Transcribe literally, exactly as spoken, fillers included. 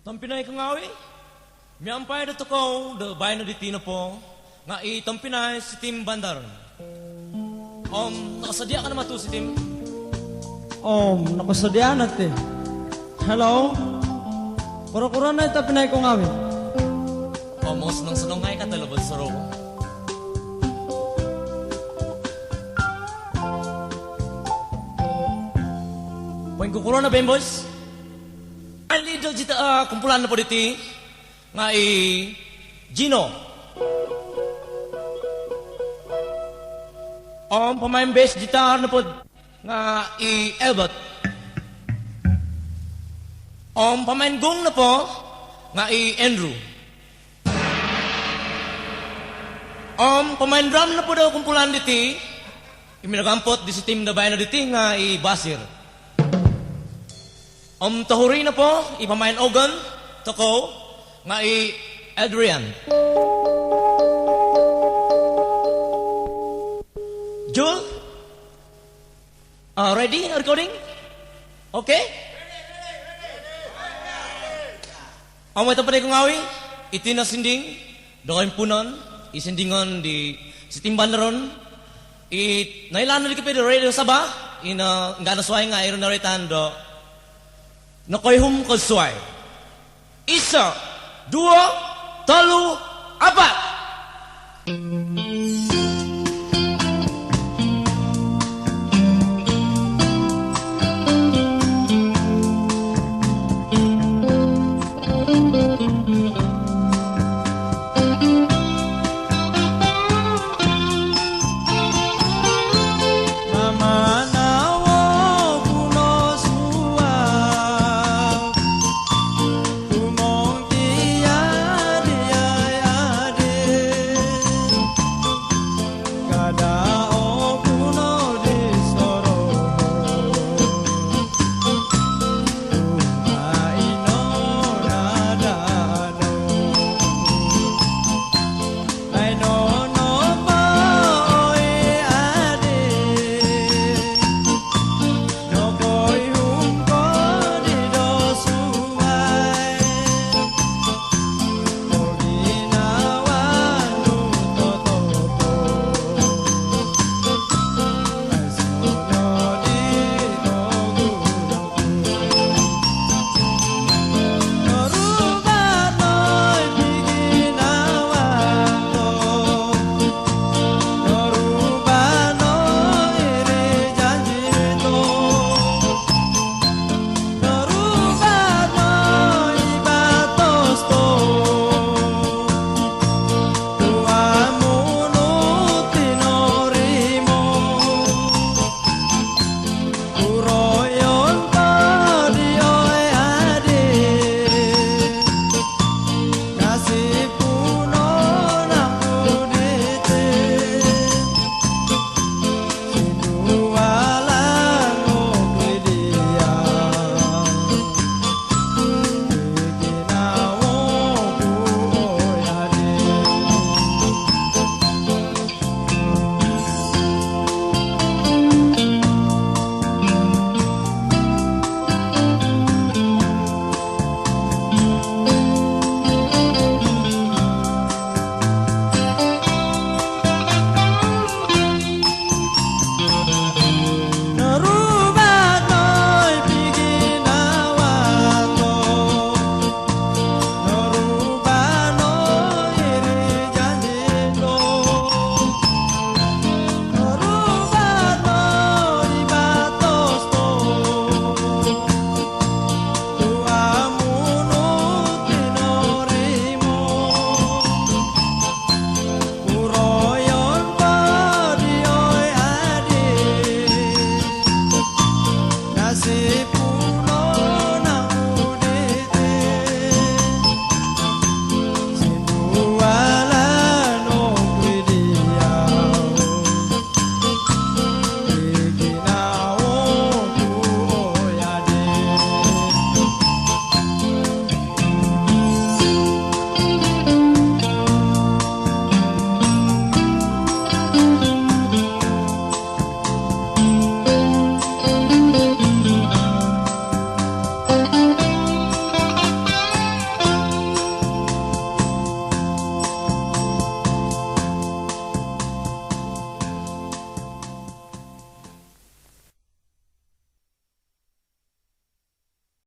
Tompinai ko ngaavi', miampai dotokou do baino diti nopo nga' i tompinai Sitim Bandar. Om nokosodia' ka no matu, Sitim? Om nokosodia' no ti. Hello. Kuro-kuro no i tompinai ko ngaavi'? Om osonong-sonong ngai' ka tolo bo sorou. Poingkukuro no bo, boys? Ai, leader diti, ah, kumpulan nopo diti nga' i Gino. Om pamain bass gitar nopo nga' i Albert. Om pamain gung nopo nga' i Andrew. Om pamain drum nopo do kumpulan diti, i minagampot di Sitim do baino diti nga' i Basir. Om tohuri nopo, i pamain organ tokou nga' i Adrian. Jul, ah, ready recording? Okay. Om oi tompinai ko ngaavi', iti no sinding do koimpuunon, i sindingon di Sitim Bandar, i noilaan di kopio do Radio Sabah, ino ingkaa no suai nga' iri no roitan do Nokoihum Ko Suai. Iso, duo, tolu, apat.